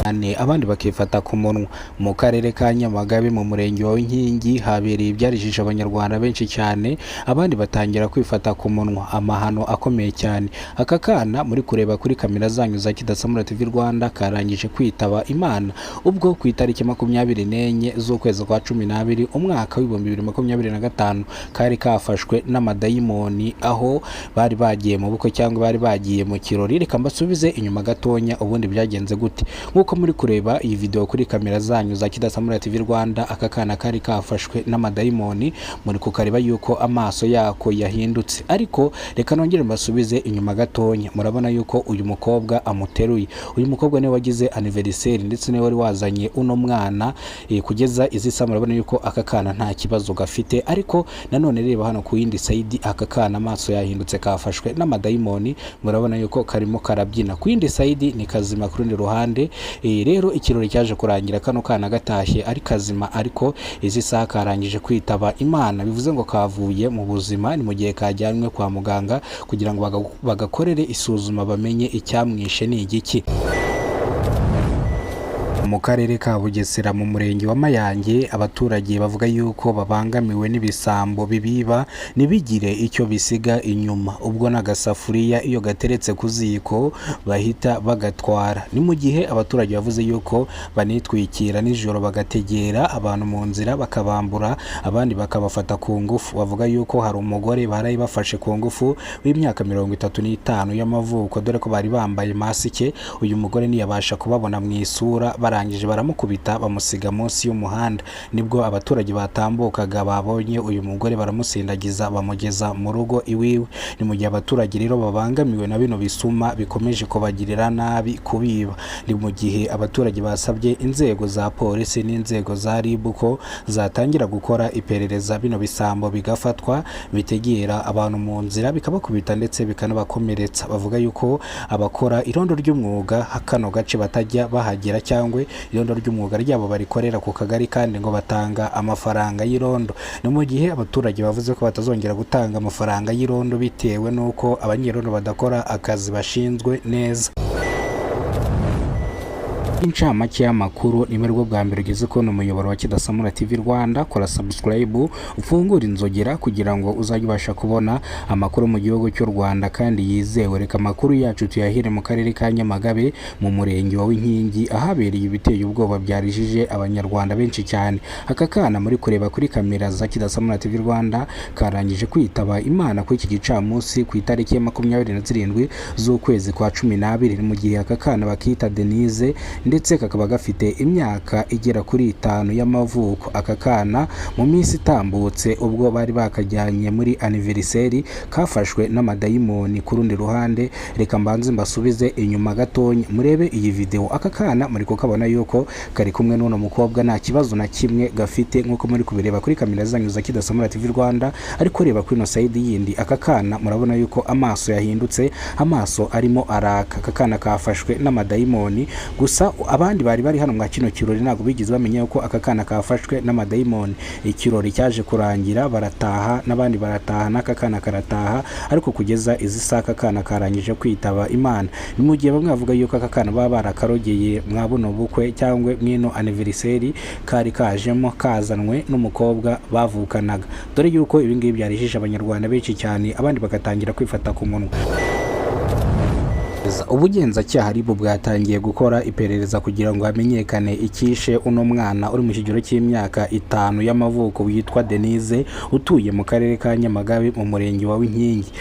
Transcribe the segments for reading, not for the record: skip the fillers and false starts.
Cyane, abandi bakifata ku munwa. Mu karere ka Nyamagabe, mu murenge wa Nkingi, habereye ibyarijije Abanyarwanda benshi cyane, abandi batangira kwifata ku munwa. Amahano akomeye cyane. Aka kana muri kureba kuri kamera zanyu za Kidasamura TV Rwanda karangije kwitaba Imana ubwo ku itariki 24 z'ukwezi kwa 12, umwaka w'2025, kari kafashwe n'amadayimoni aho bari bagiye mu bukwe cyangwa bari bagiye mu kirori. Reka mbasubize inyuma gatonya, ubundi byagenze gute? Nk'uko muri kureba iyi video kuri kamera zanyu za Kidasamura TV Rwanda, aka kana kari kafashwe n'amadayimoni. Muri kukareba yuko amaso yako yahindutse. Ariko reka nongere mbasubize inyuma gatonya. Murabona yuko uyu mukobwa amuteruye. Uyu mukobwa niwe wagize anniversaire, ndetse niwe wari wazanye uno mwana. Kugeza izi saha murabona yuko aka kana nta kibazo gafite. Ariko nanone reba hano ku yindi side, aka kana amaso yahindutse, kafashwe n'amadayimoni. Murabona yuko karimo karabyina. Ku yindi side ni kazima, ku rundi ruhande. Rero ikirori cyaje kurangira kano kana gatashye ari kazima, ariko izi saha karangije kwitaba Imana, bivuze ngo kavuye mu buzima. Ni mu gihe kajyanywe kwa muganga kugira ngo bagakorere isuzuma, bamenye icyamwishe ni igiki. Mu karere ka Bugesera, mu murenge wa Mayange, abaturage bavuga yuko babangamiwe n'ibisambo bibiba ntibigire icyo bisiga inyuma, ubwo n'agasafuriya iyo gateretse ku ziko bahita bagatwara. Ni mu gihe abaturage bavuze yuko banitwikira nijoro, bagategera abantu mu nzira bakabambura, abandi bakabafata ku ngufu. Bavuga yuko hari umugore baraye bafashe ku ngufu w'imyaka 35 y'amavuko, dore ko bari bambaye masike. Uyu mugore ntiyabasha kubabona mu isura, barangije baramukubita, bamusiga munsi y'umuhanda. Nibwo abaturage batambukaga babonye uyu mugore, baramusindagiza, bamugeza mu rugo iwiwe. Ni mu gihe abaturage rero babangamiwe na bino bisuma bikomeje kubagirira nabi, kubiba. Ni mu gihe abaturage basabye inzego za polisi n'inzego za RIB ko zatangira gukora iperereza, bino bisambo bigafatwa bitegera abantu mu nzira, bikabakubita ndetse bikanabakomeretsa. Bavuga yuko abakora irondo ry'umwuga kano gace batajya bahagera, cyangwa irondo ry'umwuga ryabo barikorera ku kagari, kandi ngo batanga amafaranga y'irondo. Ni mu gihe abaturage bavuze ko batazongera gutanga amafaranga y'irondo bitewe n'uko abanyerondo badakora akazi bashinzwe neza. Incamake y'amakuru: niba aribwo bwa mbere ugeze kubona umuyoboro wa Kidasamura TV Rwanda, kora subscribe, ufungure inzogera kugira ngo uzajye ubasha kubona amakuru mu gihugu cy'u Rwanda kandi yizewe. Reka amakuru yacu tuyahere mu karere ka Nyamagabe, mu murenge wa Winkingi, ahabereye ibiteye ubwoba byarijije Abanyarwanda benshi cyane. Aka kana muri kureba kuri kamera za Kidasamura TV Rwanda karangije kwitaba Imana kuri iki gicamunsi, ku itariki ya 27 z'ukwezi kwa 12. Ni mu gihe aka kana bakita Denise, ndetse kakaba gafite imyaka igera kuri 5 y'amavuko. Aka kana mu minsi itambutse, ubwo bari bakajyanye muri anniversaire, kafashwe n'amadayimoni. Ku rundi ruhande, reka mbanze mbasubize inyuma gatonya murebe iyi video. Aka kana muri kukabona yuko kari kumwe n'uno mukobwa, nta kibazo na kimwe gafite, nk'uko muri kubireba kuri kamera zanyu za Kidasamura TV Rwanda. Ariko reba kuri ino side yindi, aka kana murabona yuko amaso yahindutse, amaso arimo araka. Aka kana kafashwe n'amadayimoni. Gusa abandi bari bari hano mwa kino kirori ntabwo bigeze bamenya yuko aka kana kafashwe n'amadayimoni. Ikirori cyaje kurangira barataha, n'abandi barataha, n'aka kana karataha, ariko kugeza izi saha aka kana karangije kwitaba Imana. Ni mu gihe bamwe bavuga yuko aka kana baba barakarogeye mwa buno bukwe cyangwa mwino anniversaire kari kajemo, kazanwe n'umukobwa bavukanaga. Dore yuko ibi ngibi byarijije Abanyarwanda benshi cyane, abandi bagatangira kwifata ku munwa. Ubugenzacyaha RIB bwatangiye gukora iperereza kugira ngo hamenyekane icyishe uno mwana uri mu kigero cy'imyaka 5 y'amavuko witwa Denise, utuye mu karere ka Nyamagabe, mu murenge wa Winkingi.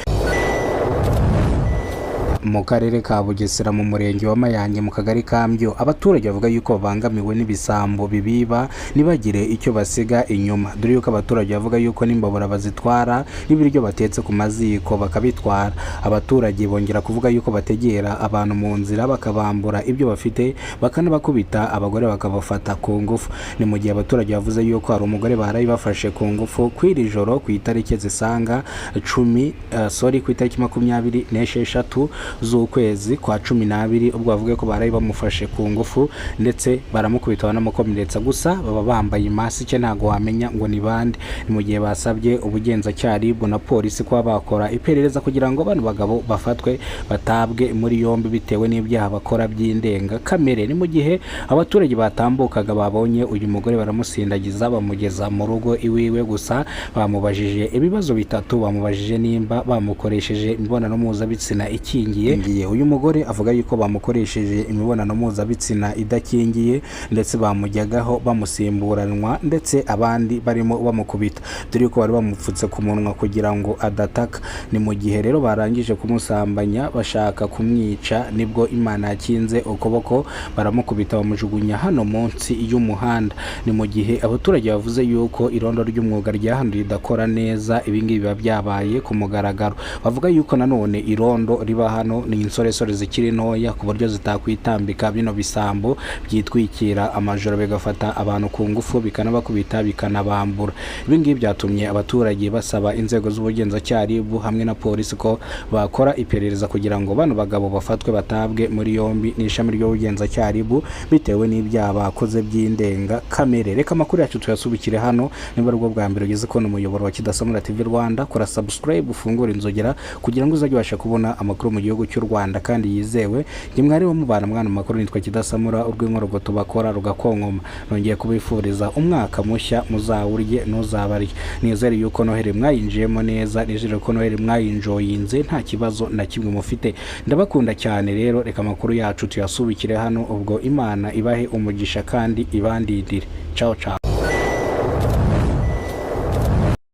Mu karere ka Bugesera, mu murenge wa Mayange, mu kagari ka Mbyo, abaturage bavuga yuko babangamiwe n'ibisambo bibiba ntibagire icyo basiga inyuma. Dore yuko abaturage bavuga yuko n'imbabura bazitwara, n'ibiryo batetse ku maziko bakabitwara. Abaturage bongera kuvuga yuko bategera abantu mu nzira, bakabambura ibyo bafite, bakanabakubita, abagore bakabafata ku ngufu. Ni mu gihe abaturage bavuze yuko hari umugore baraye bafashe ku ngufu kw'iri joro, ku itariki zisanga 10, sorry, ku itariki 26 z'ukwezi kwa 12, ubwo bavuga ko baraye bamufashe ku ngufu ndetse baramukubita banamukomeretsa. Gusa baba bambaye masike, ntabwo wamenya ngo ni bande. Ni mu gihe basabye ubugenzacyaha RIB na polisi kuba bakora iperereza kugira ngo bano bagabo bafatwe batabwe muri yombi bitewe n'ibyaha bakora by'indengakamere. Ni mu gihe abaturage batambukaga babonye uyu mugore baramusindagiza, bamugeza mu rugo iwiwe. Gusa bamubajije ibibazo bitatu. Bamubajije nimba bamukoresheje imibonano mpuzabitsina ikingiye. Uyu mugore avuga yuko bamukoresheje imibonano mpuzabitsina idakingiye, ndetse bamujyagaho bamusimburanwa, ndetse abandi barimo bamukubita, dore ko bari bamupfutse ku munwa kugira ngo adataka. Ni mu gihe rero barangije kumusambanya bashaka kumwica, nibwo Imana yakinze ukuboko, baramukubita bamujugunya hano munsi y'umuhanda. Ni mu gihe abaturage bavuze yuko irondo ry'umwuga rya hano ridakora neza. Ibingibi biba byabaye ku mugaragaro. Bavuga yuko nanone irondo riba hano ni insoresore zikiri ntoya, ku buryo zitakwitambika bino bisambo byitwikira amajoro bigafata abantu ku ngufu, bikanabakubita, bikanabambura. Ibingibi byatumye abaturage basaba inzego z'ubugenzacyaha RIB hamwe na polisi ko bakora iperereza kugira ngo bano bagabo bafatwe batabwe muri yombi n'ishami ry'ubugenzacyaha RIB bitewe n'ibyaha bakoze by'indengakamere. Reka amakuru yacu tuyasubikire hano. Niba aribwo bwa mbere ugeze kubona umuyoboro wa Kidasamura TV Rwanda, kora subscribe, ufungure inzogera kugira ngo uzajye ubasha kubona amakuru mu gihugu cy'u Rwanda kandi yizewe. Njye mwari mubana mwana makuru nitwa Kidasamura, urw'inkorogoto bakora rugakonkoma. Nongeye kubifuriza umwaka mushya, muzawurye ntuzabarye. Nizere yuko Noheli mwayinjiyemo neza, nizere ko Noheli mwayinjoyinze nta kibazo na kimwe mufite. Ndabakunda cyane. Rero reka amakuru yacu tuyasubikire hano. Ubwo Imana ibahe umugisha kandi ibandindire. Ciao ciao.